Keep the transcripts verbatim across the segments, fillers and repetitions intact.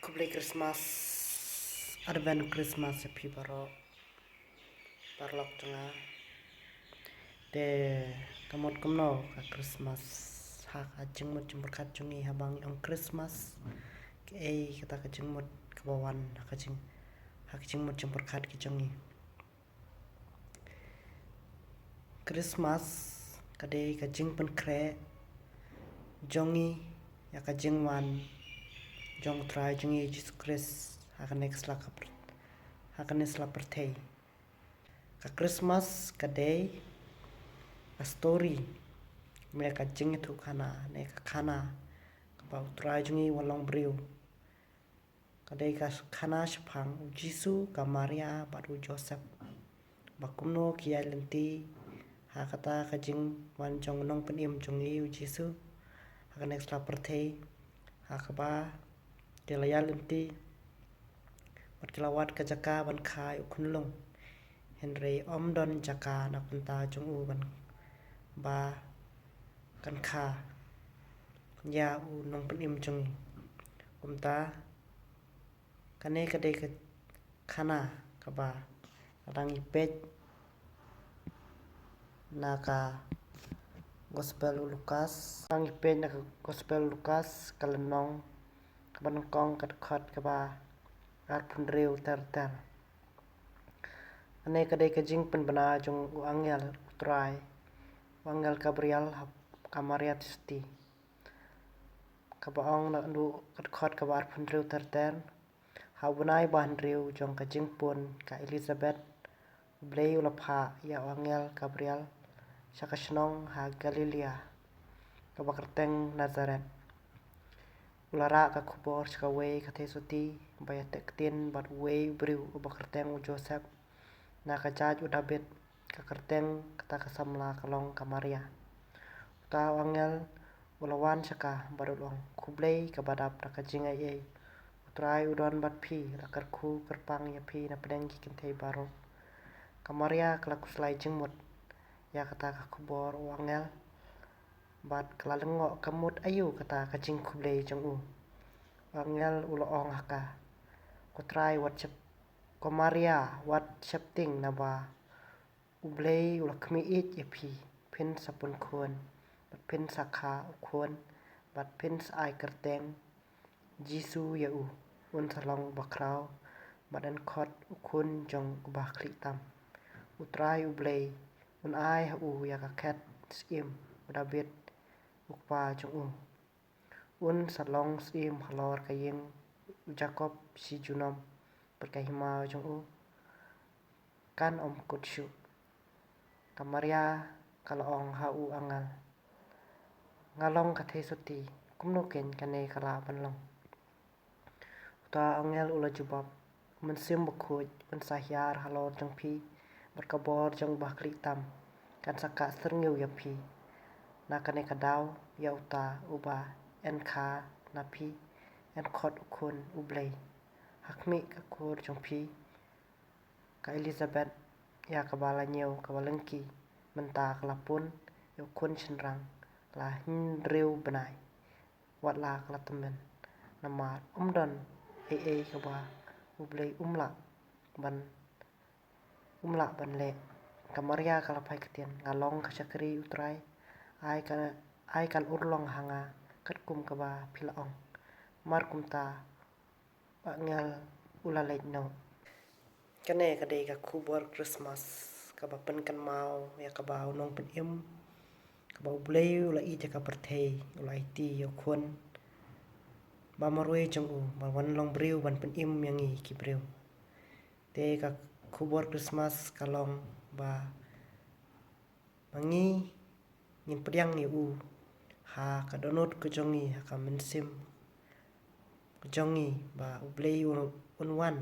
Khublei Christmas, Advent Christmas ïa phi baroh, paralok jong nga. Te ka mut kumno ka Christmas ha ka jingmut jingpyrkhat jong ngi, haba ngi ong Christmas, kaei kata ka jingmut kaba wan ha ka jing, ha ka jingmut jingpyrkhat ka jong ngi? Christmas ka dei ka jingpynkhreh jong ngi ïa ka jingwan jong U Trai jong ngi Jisu Khrist ha kane ka sla ka pyrth-, ha kane sla pyrthei. Ka Christmas ka dei ka story ne ka jingïathuhkhana ne ka khana kaba U Trai jong ngi u la long briew. Ka dei ka khana shaphang U Jisu, ka Maria bad U Joseph. Ba kumno ki ïaid lynti ha kata ka jingwan jong u nongpynim jong ngi U Jisu ha kane ka sla pyrthei, ha kaba ki la ïaid lynti bad ki la wad ka jaka ban kha ïa u khunlung. Hynrei ym don jaka na bynta jong u ban ba kan kha ïa u nongpynim jong ngi. Kumta kane ka dei ka khana kaba lada ngi peit na ka Gospel u Lukas, lada ngi peit na ka Gospel u Lukas, ka lynnong kaba nyngkong, ka dkhot kaba arphew hynriew ter ter. Kane ka dei ka jingpynbna jong u angel U Trai, u angel Gabriel ha ka Maria Theisotti. Kaba ong na u, ka dkhot kaba arphew hynriew ter ter: Ha u bnai ba hynriew jong ka jingpun ka Elizabeth, U Blei u la phah ïa u angel Gabriel sha ka shnong ha Galilea kaba kyrteng Nazareth. U la rah ka khubor sha kawei ka theisotti ba ïateh ktien bad uwei u briew uba kyrteng u Joseph, na ka jait u Dabid, ka kyrteng kata ka samla ka long ka Maria. Uta u angel u la wan sha ka bad u la ong: Khublei kaba dap da ka jingaiei, U Trai u don bad phi, la kyrkhu kyrpang ïa phi na pdeng ki kynthei baroh. Ka Maria ka la khuslai jingmut ïa kata ka khubor u angel bad ka la lyngngoh ka mut aïu kata ka jingkhublei jong u. U angel u la ong ha ka: Ko Trai, wat shep-, ko Maria, wat sheptieng, naba U Blei u la khmih ïeit ïa phi. Phin sa pun khun bad phin sa kha u khun bad phin sa ai kyrteng Jisu ïa u. Un sa long uba khraw bad yn khot u Khun jong Uba Khlieh Tam. U Trai U Blei un ai ha u ïa ka khet syiem u Dabid u kpa jong u. Un sa long syiem halor ka ïing u Jakob shi junom, bad ka hima jong u kan ym kut shuh. Ka Maria ka la ong ha u angel: Nga long ka theisotti, kumno keiñ kane ka lah ban long? Uta u angel u la jubab: U Mynsiem Bakhuid un sa hiar halor jong phi, bad ka bor jong Uba Khlieh Tam kan sa kah syrngiew ïa phi. Na kane ka daw, ïa uta uba yn kha na phi yn khot u Khun U Blei. Ha khmih ka kur jong phi, ka Elizabeth, ïa kaba la ñiew kaba lyngkhi, mynta ka la pun ïa u khun shynrang la hynriew bnai, wat la ka la tymmen, namar ym don ei ei kaba U Blei um lah ban, um lah ban leh. Ka Maria ka la phai ktien: Nga long ka shakri U Trai, ai ka, ai kan urlong ha nga katkum kaba phi la ong. Mar kumta u angel u la leit noh. Kane ka dei ka khubor Christmas kaba pynkynmaw ïa kaba u nongpynim, kaba U Blei u la ïeit ïa ka pyrthei, u la aiti ïa u Khun ba marwei jong u, ba wan long briew ban pynim ïa ngi ki briew. Te ka khubor Christmas ka long ba ma ngi ngin pdiang ïa u ha ka dohnud ka jong ngi, ha ka mynsiem ka jong ngi, ba U Blei un, un wan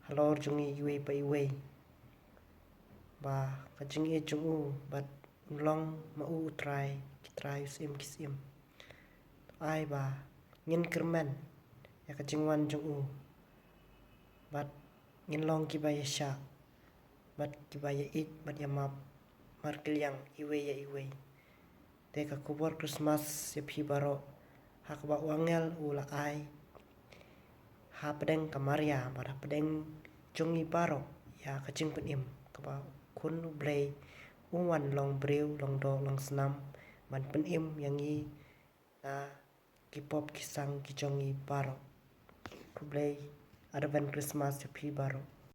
halor jong ngi iwei pa iwei, ba ka jingïeit jong u bad un long ma u U Trai ki trai u syiem ki syiem. Ai ba ngin kyrmen ïa ka jingwan jong u bad ngin long kiba ïaishah bad kiba ïaieit bad ïamap markylliang iwei ïa iwei. Te ka khubor Christmas ïa phi baroh, ha kaba u angel u la ai hapdeng ka Maria bad hapdeng jong ngi baroh ïa ka jingpynim kaba Khun U Blei u wan long briew, long doh, long snam ban pynim ïa ngi na ki pop ki sang ki jong ngi baroh. Khublei, Advent Christmas ïa phi baroh.